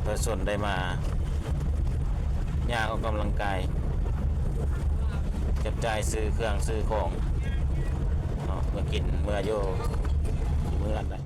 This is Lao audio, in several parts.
ປະຊາຊົນໄດ້ມາຍ່າງອອກກຳລັງກາຍ ຈັບຈ່າຍຊື້ເຄື່ອງຊື້ຂອງເນາະ ເມືອກິນເມືອຢູ່ທີ່ເມືອໄດ້.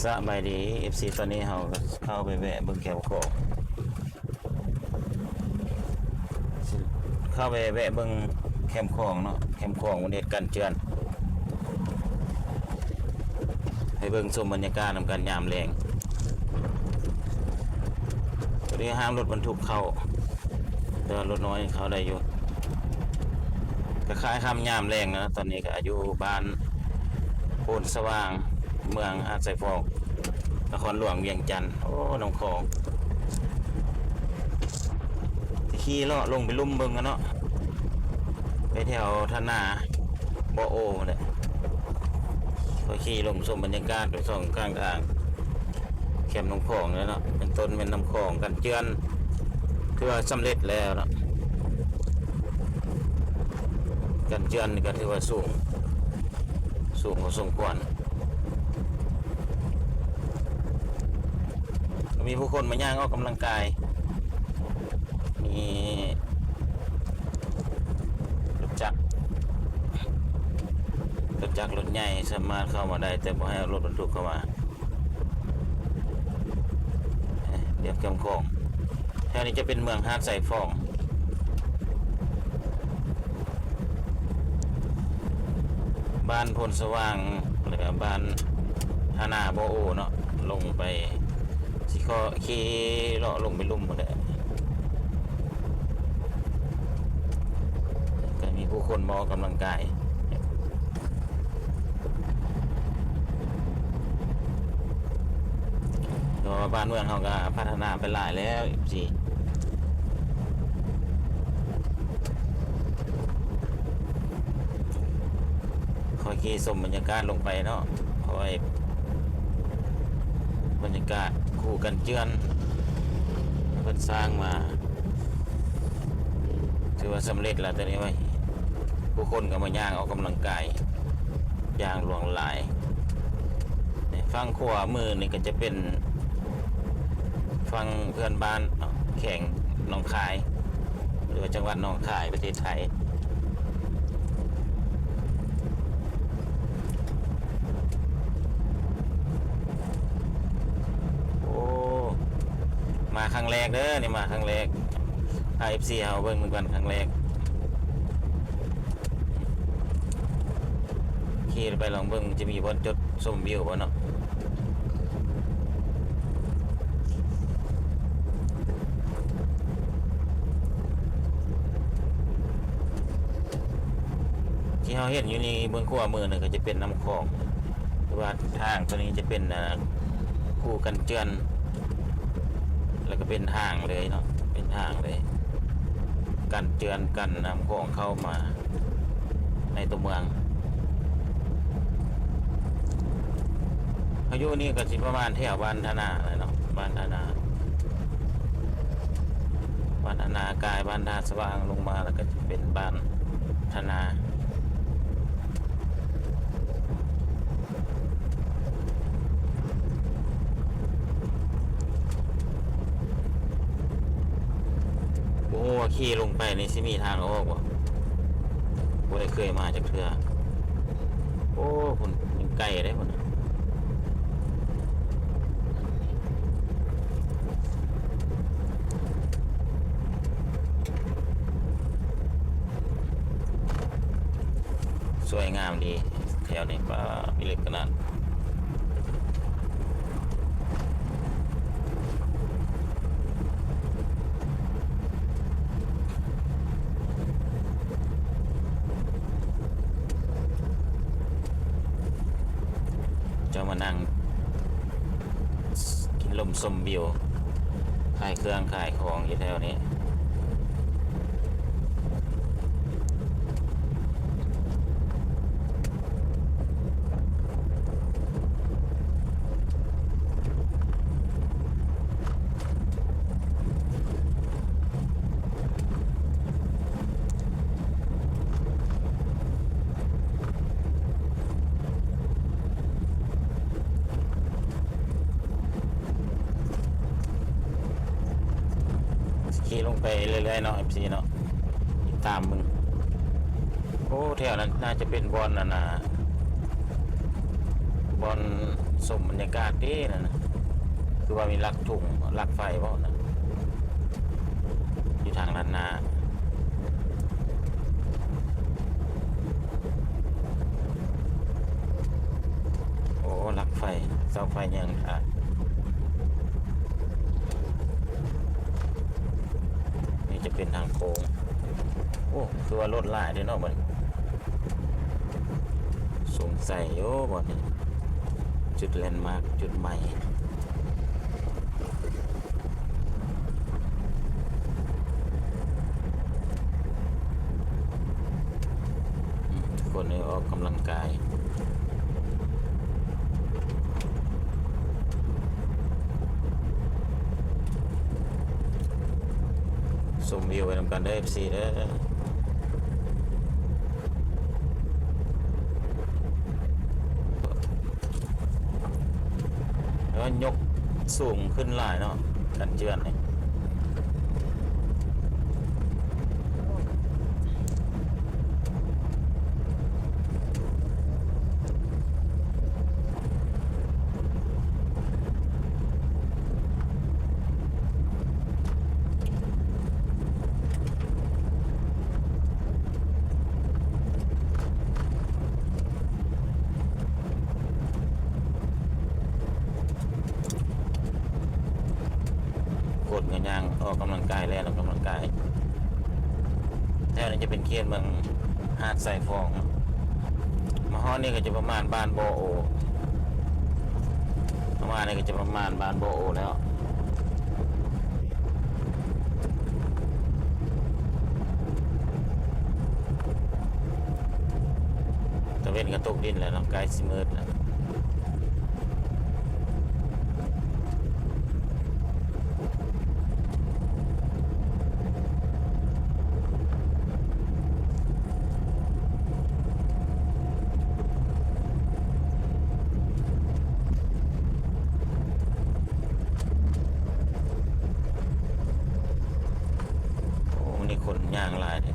ສະບາຍດີ ເອັຟຊີ ຕອນນີ້ເຮົາກໍເຂົ້າໄປແວະເບິ່ງແຄມຂອງ ເຂົ້າໄປແວະເບິ່ງແຄມຂອງເນາະ ແຄມຂອງເພິ່ນເຮັດກັນເຈື່ອນ ໄປເບິ່ງຊົມບັນຍາກາດນຳກັນຍາມແລງ. ຕອນນີ້ຫ້າມລົດບັນທຸກເຂົ້າ ແຕ່ວ່າລົດນ້ອຍເຂົ້າໄດ້ຢູ່ ກໍຄ້າຍຄ່ຳຍາມແລງນະ. ຕອນນີ້ກໍຢູ່ບ້ານໂພນສະຫວ່າງ ເມືອງຫາດຊາຍຟອງ ນະຄອນຫຼວງວຽງຈັນ. ໂອ້ ນ້ຳຂອງ ຂີ່ເລາະລົງໄປລຸ່ມເບິ່ງກັນເນາະ ໄປແຖວທ່ານາບໍ່ໂອພຸ້ນແຫຼະ. ກໍຂີ່ລົງຊົມບັນຍາກາດໄປສອງຂ້າງທາງ ແຄມນ້ຳຂອງແລ້ວເນາະ ເປັນຕົ້ນແມ່ນນ້ຳຂອງກັນເຈື່ອນ ຖືວ່າສຳເລັດແລ້ວເນາະ. ກັນເຈື່ອນນີ້ກໍຖືວ່າສູງ ສູງພໍສົມຄວນ. ກໍມີຜູ້ຄົນມາຍ່າງອອກກຳລັງກາຍ ມີລົດຈັກ ລົດຈັກລົດໃຫຍ່ສາມາດເຂົ້າມາໄດ້ ແຕ່ບໍ່ໃຫ້ເອົາລົດບັນທຸກເຂົ້າມາ. ລຽບແຄມຂອງ ແຖວນີ້ຈະເປັນເມືອງຫາດຊາຍຟອງ ບ້ານໂພນສະຫວ່າງ ແລ້ວກໍບ້ານທ່ານາບໍ່ໂອເນາະ ລົງໄປ ຊິເຄາະຂີ່ເລາະລົງໄປລຸ່ມພຸ້ນແຫຼະ. ກໍມີຜູ້ຄົນມາອອກກຳລັງກາຍ ເພາະວ່າບ້ານເມືອງເຮົາກໍພັດທະນາໄປຫຼາຍແລ້ວ ເອັຟຊີ ຄ່ອຍຂີ່ຊົມບັນຍາກາດລົງໄປເນາະ ຄ່ອຍ ບັນຍາກາດຄູກັນເຈື່ອນ ເພິ່ນສ້າງມາ ຖືວ່າສຳເລັດແລ້ວ ຕອນນີ້ວ່າ ຜູ້ຄົນກໍມາຍ່າງອອກກຳລັງກາຍຢ່າງຫຼວງຫຼາຍ. ຝັ່ງຂວາມືນີ້ກໍຈະເປັນຝັ່ງເພື່ອນບ້ານເນາະ ແຂວງໜອງຄາຍ ຫຼືວ່າຈັງຫວັດໜອງຄາຍ ປະເທດໄທ. ໂອ້ ມາຄັ້ງແລກເດີ ນີ້ມາຄັ້ງແລກ ພາ ເອັຟຊີ ເຮົາເບິ່ງນຳກັນຄັ້ງແລກ. ຂີ່ໄປລອງເບິ່ງ ຈະມີບ່ອນຈຸດຊົມວິວບໍ່ເນາະ. ທີ່ເຮົາເຫັນຢູ່ນີ້ເບື້ອງຂວາມືນັ້ນກໍຈະເປັນນ້ຳຂອງ ຫຼືວ່າທາງຕົວນີ້ຈະເປັນ ອ່າ ຄູກັນເຈື່ອນ ແລ້ວກໍເປັນທາງເລີຍເນາະ ເປັນທາງເລີຍ ກັນເຈື່ອນ ກັນນ້ຳຂອງເຂົ້າມາ ໃນຕົວເມືອງ. ເຮົາຢູ່ນີ້ກໍຊິປະມານແຖວບ້ານທ່ານາແຫຼະເນາະ ບ້ານທ່ານາ ບ້ານທ່ານາກາຍ ບ້ານທ່າສະຫວ່າງ ລົງມາແລ້ວກໍຈະເປັນບ້ານທ່ານາ. ບໍ່ຮູ້ວ່າຂີ່ລົງໄປນີ້ຊິມີທາງອອກບໍ່? ບໍ່ໄດ້ເຄີຍມາຈັກເທື່ອ. ໂອ້ ພຸ້ນ ຍັງໄກເດ້ພຸ້ນ. ສວຍງາມດີແຖວນີ້ ປາ ພິລຶກຂະໜາດ. ເຈົ້າມານັ່ງ ກິນລົມຊົມວິວ ຂາຍເຄື່ອງຂາຍຂອງຢູ່ແຖວນີ້. ໂ ຂີ່ລົງໄປເລື້ອຍໆເນາະ ເອັຟຊີເນາະ ຕິດຕາມເບິ່ງ. ໂອ້ ແຖວນັ້ນໜ້າຈະເປັນບ່ອນອັນນ່າ ບ່ອນຊົມບັນຍາກາດເດ້ນັ້ນນະ ຄືວ່າມີຫຼັກທຸງ ຫຼັກໄຟບໍ່ນັ້ນ ຢູ່ທາງດ້ານໜ້າ. ໂອ້ ຫຼັກໄຟ ເສົາໄຟຍັງ ອ່າ ນີ້ຈະເປັນທາງໂຄ້ງ. ໂອ້ ຄືວ່າລົດຫຼາຍເດ້ເນາະບັດນີ້ ສົງໄສຢູ່ບ່ອນນີ້ ຈຸດແລນມາກຈຸດໃໝ່. ອືມ ຄົນນີ້ອອກກຳລັງກາຍ ຊົມວິວໄປນຳກັນເດີ ເອັຟຊີເດີ. ແລ້ວຍົກສູງຂຶ້ນຫຼາຍເນາະ ກັນເຈື່ອນນີ້. ຄົນກໍຍ່າງອອກກຳລັງກາຍ ແລ່ນອອກກຳລັງກາຍ. ແຖວນີ້ຈະເປັນເຂດເມືອງຫາດຊາຍຟອງ. ມາຮອດນີ້ກໍຈະປະມານບ້ານບໍ່ໂອ ປະມານນີ້ກໍຈະປະມານບ້ານບໍ່ໂອແລ້ວ. ຕາເວັນກໍຕົກດິນແລ້ວເນາະ ໃກ້ຊິມືດແລ້ວ. ໂອ້ ມື້ນີ້ຄົນຍ່າງຫຼາຍເດ.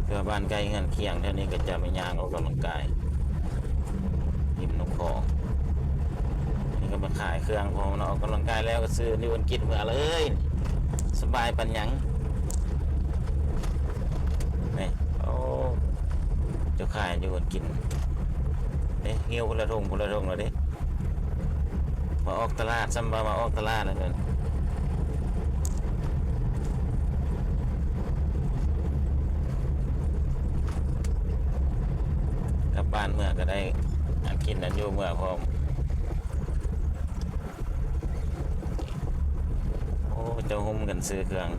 ເພື່ອບ້ານໃກ້ເຮືອນຄຽງແຖວນີ້ກໍຈະໄປຍ່າງອອກກຳລັງກາຍ ລິມນ້ຳຂອງ. ນີ້ກໍມາຂາຍເຄື່ອງພ້ອມເນາະ ອອກກຳລັງກາຍແລ້ວກໍຊື້ຢູ່ອັນກິນເມືອເລີຍ ສະບາຍປານຫຍັງ. ນີ້ ໂອ້ ເຈົ້າຂາຍຢູ່ອັນກິນເດ້ ຫິ້ວຄົນລະຖົງ ຄົນລະຖົງແລ້ວເດ້. ມາອອກຕະຫຼາດ ຊ່ຳວ່າມາອອກຕະຫຼາດແລ້ວນັ້ນ ກັບບ້ານເມືອກໍໄດ້ອັນກິນອັນຢູ່ເມືອພ້ອມ. ໂອ້ ເຂົາເຈົ້າໂຮມກັນຊື້ເຄື່ອງ.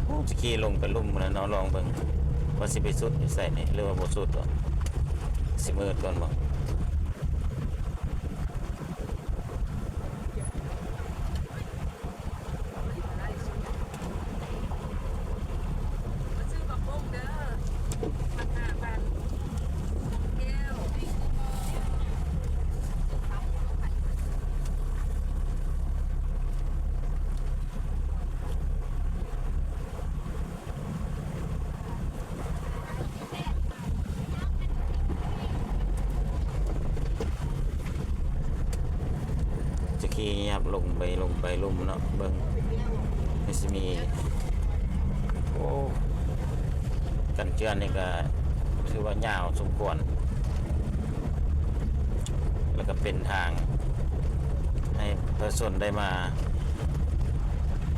ໂອ້ ຊິຂີ່ລົງໄປລຸ່ມພຸ້ນແຫຼະເນາະ ລອງເບິ່ງວ່າຊິໄປສຸດຢູ່ໃສນີ້ ຫຼືວ່າບໍ່ສຸດດອກ ຊິມືດກ່ອນບໍ. ຈະຂີ່ຫຍັບລົງໄປ ລົງໄປລຸ່ມເນາະ ເບິ່ງ ມັນຊິມີ ໂອ້ ກັນເຈື່ອນນີ້ກະຖືວ່າຍາວສົມຄວນ ແລ້ວກະເປັນທາງໃຫ້ປະຊາຊົນໄດ້ມາ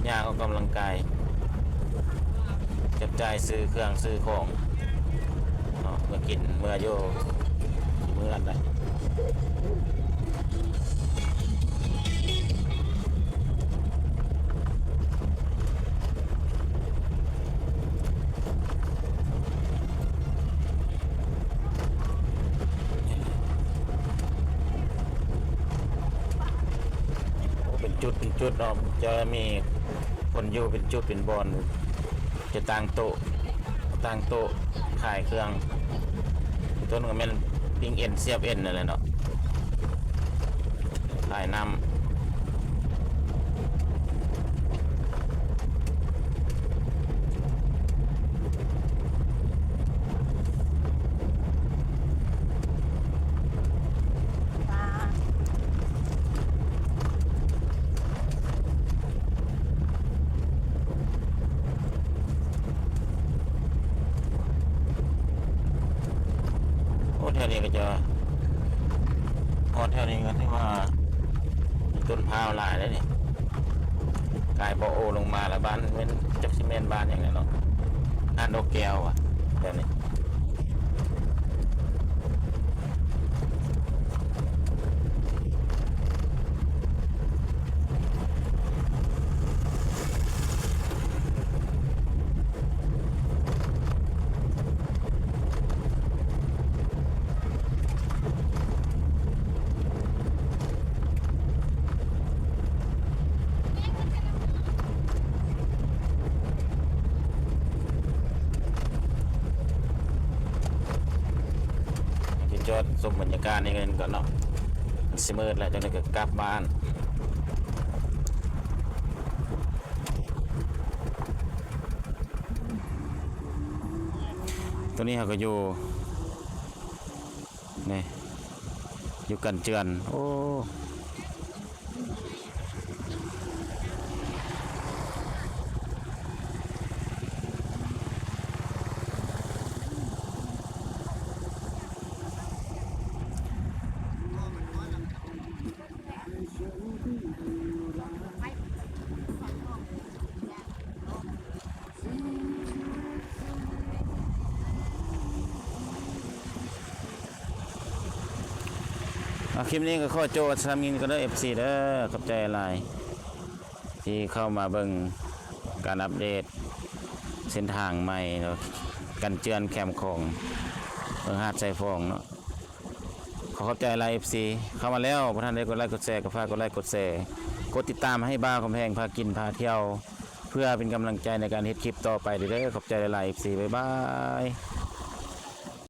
ຍ່າງອອກກຳລັງກາຍ ຈັບຈ່າຍຊື້ເຄື່ອງຊື້ຂອງເນາະ ເມືອກິນເມືອຢູ່ທີ່ເມືອນໄດ້. ເປັນຈຸດເປັນຈຸດເນາະ ຈະມີຄົນຢູ່ເປັນຈຸດເປັນບ່ອນ ຈະຕັ້ງໂຕະ ຕັ້ງໂຕະຂາຍເຄື່ອງ ໂຕະນັ້ນກໍແມ່ນປີ້ງເອັນ ສຽບເອັນນັ້ນແຫຼະເນາະ ຂາຍນ້ຳ. ໂອ້ ແຖວນີ້ກໍຈະ ຮອດແຖວນີ້ກໍຖືວ່າມີຕົ້ນພ້າວຫຼາຍເດ້ນີ້ ກາຍບໍ່ໂອລົງມາລະ ບ້ານແມ່ນ ຈັກຊິແມ່ນບ້ານຫຍັງແຫຼະເນາະ ຫາດດອກແກ້ວຫວາ ແຖວນີ້. ຈະຈອດຊົມບັນຍາກາດນີ້ກັນກ່ອນເນາະ ມັນຊິມືດແລ້ວ ຈັ່ງໃດກໍກັບບ້ານ. ຕອນນີ້ເຮົາກໍຢູ່ ນີ້ ຢູ່ກັນເຈື່ອນ ໂອ້. ອ່າ ຄລິບນີ້ກໍຂໍໂຈະສ່ຳນີ້ກ່ອນເດີ ເອັຟຊີ ເດີ ຂອບໃຈຫຼາຍທີ່ເຂົ້າມາເບິ່ງການອັບເດດເສັ້ນທາງໃໝ່ເນາະ ກັນເຈື່ອນແຄມຂອງເມືອງຫາດຊາຍຟອງເນາະ. ຂໍຂອບໃຈຫຼາຍ ເອັຟຊີ ເຂົ້າມາແລ້ວ ບໍ່ທັນໄດ້ກົດໄລກົດແຊ ກໍຝາກກົດໄລກົດແຊ ກົດຕິດຕາມໃຫ້ບ່າວຄຳແພງພາກິນພາທ່ຽວ ເພື່ອເປັນກຳລັງໃຈໃນການເຮັດຄລິບຕໍ່ໄປເດີ. ຂອບໃຈຫຼາຍໆ ເອັຟຊີ ບາຍບາຍ.